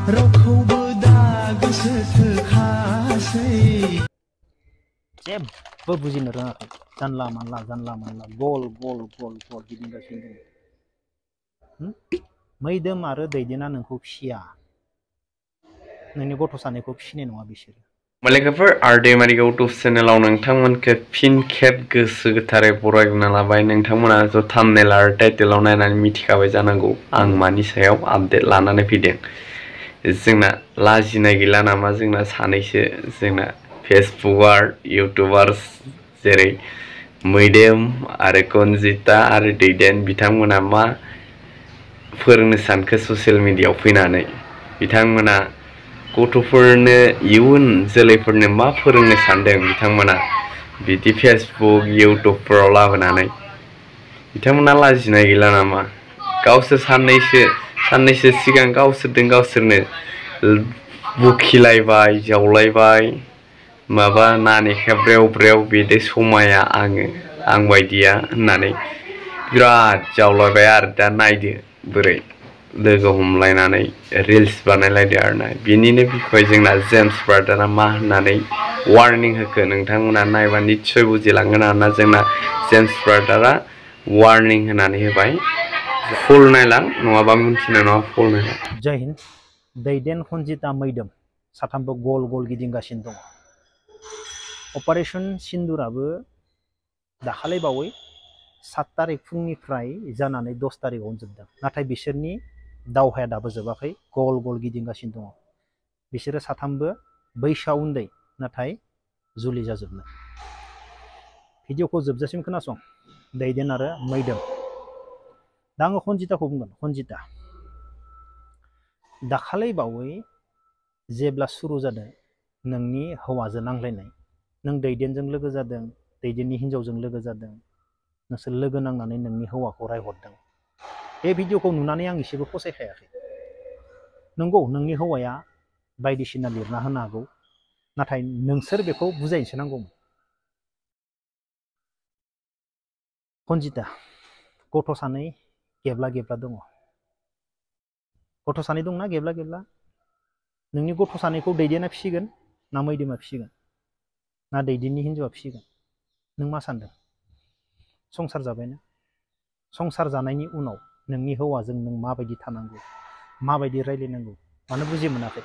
रावखौबो दा गोसो थोखासै जेबो बुजिनो रोङाखै जानला मानला गल गल गल गल गिदिंगासिनो दङ मैदोम आरो दैदेना नोंखौ फिसिया नोंनि गथ' सानैखौ फिसिनाय नङा बिसोरो मालिकफोर आरदैमारि इउटुब चेनेलाव नोंथांमोनखौ फिन खेब गोसो गोथारै बरायग्रोना लाबाय नोंथांमोना ज' थाम्बनेल आरो टाइटेलाव नायनानै मिथिखाबाय जानांगौ आं मानि सायाव आपडेट लानानै फैदों जोंना लाजिनाय गैला नामा जोंना सानैसो जोंना फेसबुकार इउटुबार्स जेरै मैदेम आरो कनजिता आरो दैदेन बिथांमोना मा फोरोंनो सानखो ससियेल मिडियायाव फैनानै बिथांमोना गथ'फोरनो इयुन जोलैफोरनो मा फोरोंनो सानदों बिथांमोना बिदि फेसबुक इउटुबफोराव लाबोनानै बिथांमोना लाजिनाय गैला नामा गावसोर साननैसो सिगां गावसोरनो बुखिलायबाय जावलायबाय माबा नानेखा ब्रेव ब्रेव बिदि समाया आं बायदिया होननानै बिराद जावलायबाय आरो दा नायदो बोरै लोगो हमलायनानै रिल्स बानायलायदो आरोना बिनिनो बिखय जोंना जेम्स ब्रादारा मा होननानै वार्निं होखो नोंथांमोना नायबा निस्सय बुजिलांगोन आरोना जोंना जेम्स ब्रादारा वार्निं होनानै होबाय फुल नायलां नङाबा मिन्थिनाय नङा फुल नायलां जय हिन्द दैदेन कनजिता मैदोम साथामबो गल गल गिदिंगासिनो दङ अपारेशन सिन्दुराबो दाखालि बावै 7 तारिख फुंनिफ्राय जानानै 10 तारिखआवनो जोबदों नाथाय बिसोरनि दावहाया दाबो जोबाखै गल गल गिदिंगासिनो दङ बिसोरो साथामबो बैसोआव उन्दै नाथाय जुलि जाजोबनाय भिडिअखौ जोबजासिम खोनासं दैदेन आरो मैदोम दा आङो कनजिताखौ बुंगोन कनजिता दाखालि बावै जेब्ला सुरु जादों नोंनि हौवाजों नांलायनाय नों दैदेनजों लोगो जादों दैदेननि हिन्जावजों लोगो जादों नोंसोर लोगो नांनानै नोंनि हौवाखौ रायहरदों बे भिडिअखौ नुनानै आं एसेबो फसायखायाखै नंगौ नोंनि हौवाया बायदिसिना लिरना होनो हागौ नाथाय नोंसोर बेखौ बुजायनोसो नांगौमोन कनजिता गथ' सानै गेब्ला गेब्ला दङ गथ' सानै दंना गेब्ला गेब्ला नोंनि गथ' सानैखौ दैदेना फिसिगोन ना मैदोमा फिसिगोन ना दैदेननि हिन्जावा फिसिगोन नों मा सानदों संसार जाबायना संसार जानायनि उनाव नोंनि हौवाजों नों माबायदि थानांगौ माबायदि रायलायनांगौ मानो बुजि मोनाखै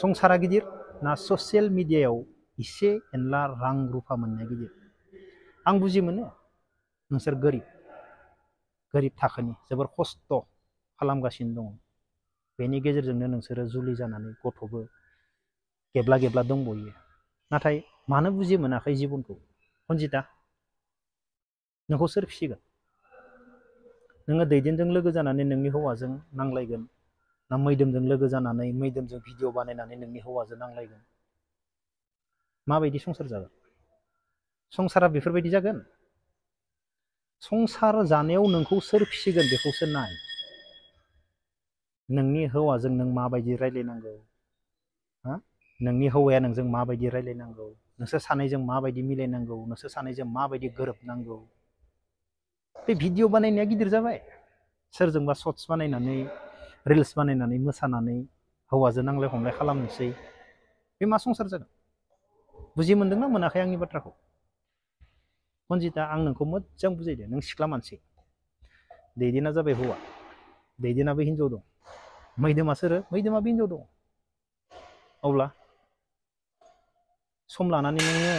संसारा गिदिर ना ससियेल मिडियायाव एसे एनला रां रुफा मोननाया गिदिर आं बुजि मोनो नोंसोर गोरिब थाखोनि जोबोर खस्थ' खालामगासिनो दङ बेनि गेजेरजोंनो नोंसोरो जुलि जानानै गथ'बो गेब्ला गेब्ला दंबयो नाथाय मानो बुजि मोनाखै जिबनखौ कनजिता नोंखौ सोर फिसिगोन नोङो दैदेनजों लोगो जानानै नोंनि हौवाजों नांलायगोन ना मैदोमजों लोगो जानानै मैदोमजों भिडिअ बानायनानै नोंनि हौवाजों नांलायगोन माबायदि संसार जागोन संसारा बेफोरबायदि जागोन संसार जानायाव नोंखौ सोर फिसिगोन बेखौसो नाय नोंनि हौवाजों नों माबायदि रायलायनांगौ नोंनि हौवाया नोंजों माबायदि रायलायनांगौ नोंसोर सानैजों माबायदि मिलायनांगौ नोंसोर सानैजों माबायदि गोरोबनांगौ बे भिडिअ बानायनाया गिदिर जाबाय सोरजोंबा शर्ट्स बानायनानै रिल्स बानायनानै मोसानानै हौवाजों नांलाय खमलाय खालामनोसै बे मा संसार जागोन बुजि मोनदोंना मोनाखै आंनि बाथ्राखौ कनजिता आं नोंखौ मोजां बुजायदो नों सिख्ला मानसि दैदेना जाबाय हौवा दैदेनाबो हिन्जाव दं मैदोमा सोरो मैदोमाबो हिन्जाव दं अब्ला सम लानानै नोङो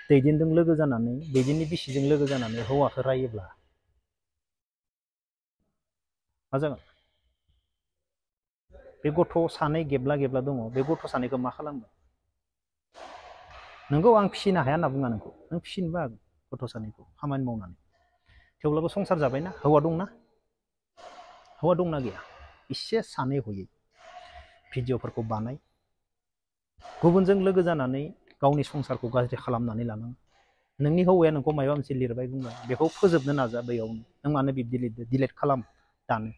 दैदेनजों लोगो जानानै दैदेननि बिसिजों लोगो जानानै हौवाखौ रायोब्ला मा जागोन बे गथ' सानै गेब्ला गेब्ला दङ बे गथ' सानैखौ मा खालामगोन नोंगौ आं फिसिनो हाया होनना बुङा नोंखौ नों फिसिनोबो हागोन गथ' सानैखौ खामानि मावनानै थेवब्लाबो संसार जाबायना हौवा दंना गैया एसे सानै हयै भिडिअफोरखौ बानाय गुबुनजों लोगो जानानै गावनि संसारखौ गाज्रि खालामनानै लानाङा नोंनि हौवाया नोंखौ माबा मोनसे लिरबाय बुंबाय बेखौ फोजोबनो नाजा बैयावनो नों मानो बिब्दि लिरदो डिलेट खालाम दानो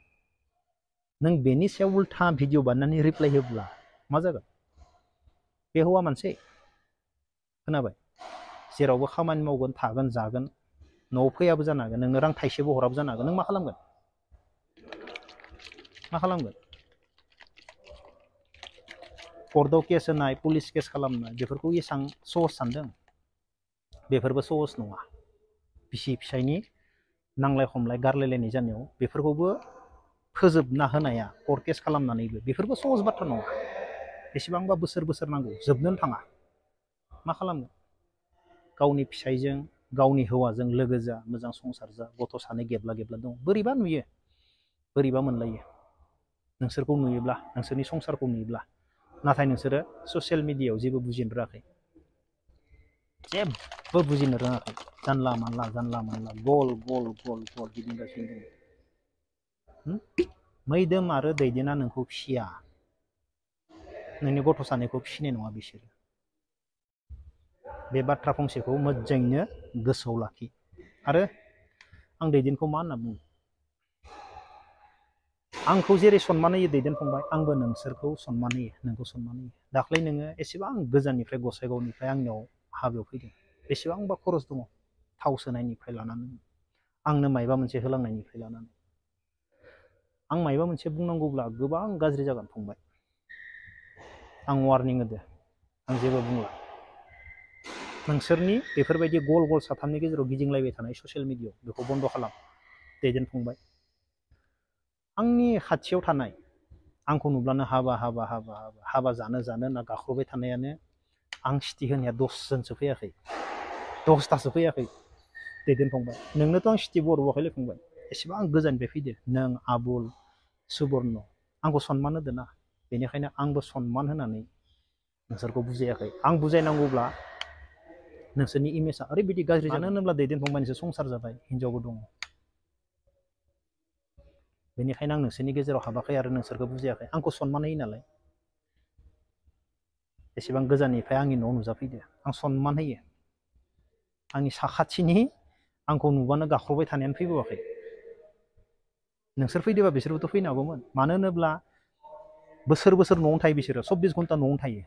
नों बेनि सायाव उल्था भिडिअ बानायनानै रिप्लाइ होब्ला मा जागोन बे हौवा मानसि खोनाबाय जेरावबो खामानि मावगोन थागोन जागोन न'आव फैयाबो जानो हागोन नोंनो रां थाइसेबो हराबो जानो हागोन नों मा खालामगोन कर्टआव केस होनाय पुलिस केस खालामनाय बेफोरखौ एसेबां सहस सानदों बेफोरबो सहस नङा बिसि फिसायनि नांलाय खमलाय गारलायलायनाय जानायाव बेफोरखौबो फोजोबना होनाया कर्ट केस खालामनानैबो बेफोरबो सहस बाथ्रा नङा बेसेबांबा बोसोर बोसोर नांगौ जोबनोनो थाङा मा खालामनो गावनि फिसायजों गावनि हौवाजों लोगो जा मोजां संसार जा गथ' सानै गेबला गेबला दं बोरैबा नुयो बोरैबा मोनलायो नोंसोरखौ नुयोब्ला नोंसोरनि संसारखौ नुयोब्ला नाथाय नोंसोरो ससियेल मिडियायाव जेबो बुजिनो रोङाखै जेबो बुजिनो रोङाखै जानला मानला गल गल गल गल गिदिंगासिनो दङ मैदोम आरो दैदेना नोंखौ फिसिया नोंनि गथ' सानैखौ फिसिनाय नङा बिसोरो बे बाथ्रा फंसेखौ मोजाङैनो गोसोआव लाखि आरो आं दैदेनखौ मा होनना बुङो आंखौ जेरै सनमान होयो दैदेन फंबाय आंबो नोंसोरखौ सनमान होयो नोंखौ सनमान होयो दाख्लै नोङो एसेबां गोजाननिफ्राय गसाइगावनिफ्राय आंनियाव हाबायाव फैदों बेसेबांबा खरस दङ थाव सोनायनिफ्राय लानानै आंनो मायबा मोनसे होलांनायनिफ्राय लानानै आं मायबा मोनसे बुंनांगौब्ला गोबां गाज्रि जागोन फंबाय आं वार्निं होदो आं जेबो बुंला नोंसोरनि बेफोरबायदि गल गल साथामनि गेजेराव गिदिंलायबाय थानाय ससियेल मिडियायाव बेखौ बन्द' खालाम दैदेन फंबाय आंनि खाथियाव थानाय आंखौ नुब्लानो हाबा जानो होनना गाख्रबबाय थानायानो आं सिटि होनाया 10 जनसो फैयाखै 10थासो फैयाखै दैदेन फंबाय नोंनोथ' आं सिटि बर'आखैलै फंबाय एसेबां गोजाननिफ्राय फैदो नों आबुल सुबर्न आंखौ सनमान होदो ना बेनिखायनो आंबो सनमान होनानै नोंसोरखौ बुजायाखै आं बुजायनांगौब्ला नोंसोरनि इमेजआ ओरैबायदि गाज्रि जानो होनोब्ला दैदेन फंबाय नोंसोर संसार जाबाय हिनजावबो दङ बेनिखायनो आं नोंसोरनि गेजेराव हाबाखै आरो नोंसोरखौ बुजियाखै आंखौ सनमान होयो नालाय एसेबां गोजाननिफ्राय आंनि न'आव नुजाफैदो आं सनमान होयो आंनि साखाथिनि आंखौ नुबानो गाख्रबबाय थानायानो फैबावाखै नोंसोर फैदोबा बिसोरबोथ' फैनो हागौमोन मानो होनोब्ला बोसोर बोसोर न'आवनो थायो बिसोरो 24 घन्टा न'आवनो थायो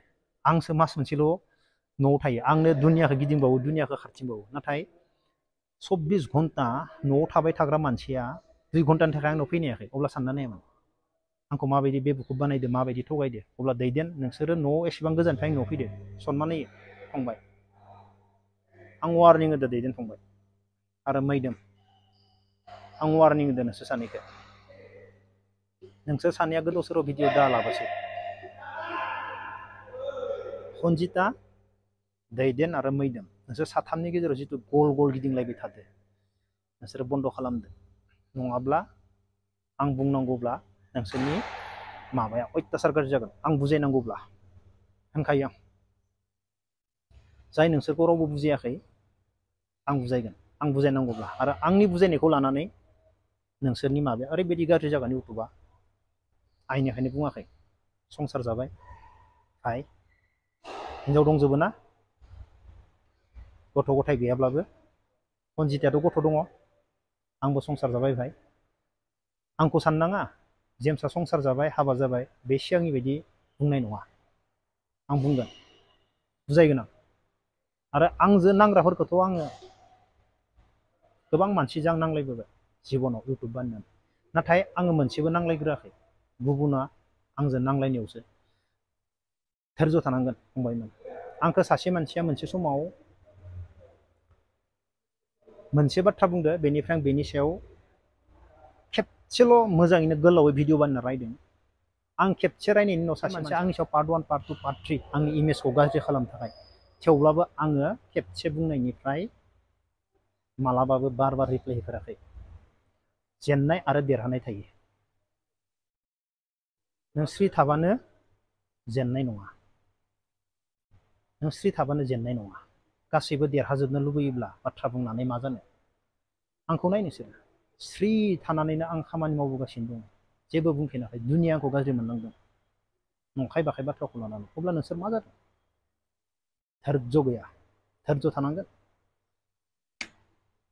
आंसो मास मोनसेल' न'आव थायो आंनो दुनियाखौ गिदिंबावो दुनियाखौ खारथिंबावो नाथाय 24 घन्टा न'आव थाबाय थाग्रा मानसिया 2 घन्टानि थाखाय आंनाव फैनो हायाखै अब्ला सानना नायामोन आंखौ माबायदि बेबुखौ बानायदो माबायदि थगायदो अब्ला दैदेन नोंसोरो न'आव एसेबां गोजाननिफ्राय न'आव फैदो सनमान होयो फंबाय आं वार्निं होदो दैदेन फंबाय आरो मैदोम आं वार्निं होदो नोंसोर सानैखौ नोंसोर सानैया गोदाव सोराव भिडिअ दालाबासो सन्जिता दैदेन आरो मैदोम नोंसोर साथामनि गेजेराव जिथु गल गल गिदिंलायबाय थादो नोंसोरो बन्द' खालामदो नङाब्ला आं बुंनांगौब्ला नोंसोरनि माबाया अयथासार गाज्रि जागोन आं बुजायनांगौब्ला होनखायो आं जाय नोंसोरखौ रावबो बुजियाखै आं बुजायगोन आं बुजायनांगौब्ला आरो आंनि बुजायनायखौ लानानै नोंसोरनि माबाया ओरैबायदि गाज्रि जागोन इउटुबा आइनिखायनो बुङाखै संसार जाबाय भाइ हिनजाव दंजोबो ना गथ' गथाय गैयाब्लाबो सन्जितायाथ' गथ' दङ आंबो संसार जाबाय भाइ आंखौ साननाङा जेमसा संसार जाबाय हाबा जाबाय बे सिगांनि बायदि बुंनाय नङा आं बुंगोन बुजायगोन आं आरो आंजों नांग्राफोरखौथ' आङो गोबां मानसिजों आं नांलायबोबाय जिबनाव इउटुब बानायनानै नाथाय आङो मोनसेबो नांलायग्रोआखै गुबुना आंजों नांलायनायावसो धैर्य थानांगोन फंबायमोन आंखौ सासे मानसिया मोनसे समाव मोनसे बाथ्रा बुंदो बेनिफ्राय आं बेनि सायाव खेबसेल' मोजाङैनो गोलावै भिडिअ बानायना रायदों आं खेबसे रायनायनि उनाव सासे मानसिया आंनि सायाव पार्ट 1 पार्ट 2 पार्ट 3 आंनि इमेजखौ गाज्रि खालामनो थाखाय थेवब्लाबो आङो खेबसे बुंनायनिफ्राय मालाबाबो बार रिप्लाय होफेराखै जेननाय आरो देरहानाय थायो नों स्रि थाबानो जेननाय नङा नों स्रि थाबानो जेननाय नङा गासैबो देरहाजोबनो लुबैयोब्ला बाथ्रा बुंनानै मा जानो आंखौ नाय नोंसोर स्रि थानानैनो आं खामानि मावबोगासिनो दं जेबो बुंफिनाखै दुनिया आंखौ गाज्रि मोननांदों नंखाय बाखाय बाथ्राखौ लानानै अब्ला नोंसोर मा जादों धैर्य गैया धैर्य थानांगोन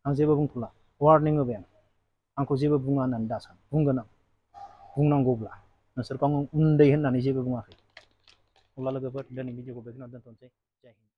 आं जेबो बुंथ'ला वार्निं होबाय आंखौ जेबो बुङा होननानै दासान बुंगोन आं बुंनांगौब्ला नोंसोरखौ आं उन्दै होननानै जेबो बुङाखै अब्ला लोगोफोर दिनै भिडिअखौ बेखिनियाव दोनथ'नोसै जय हिन्द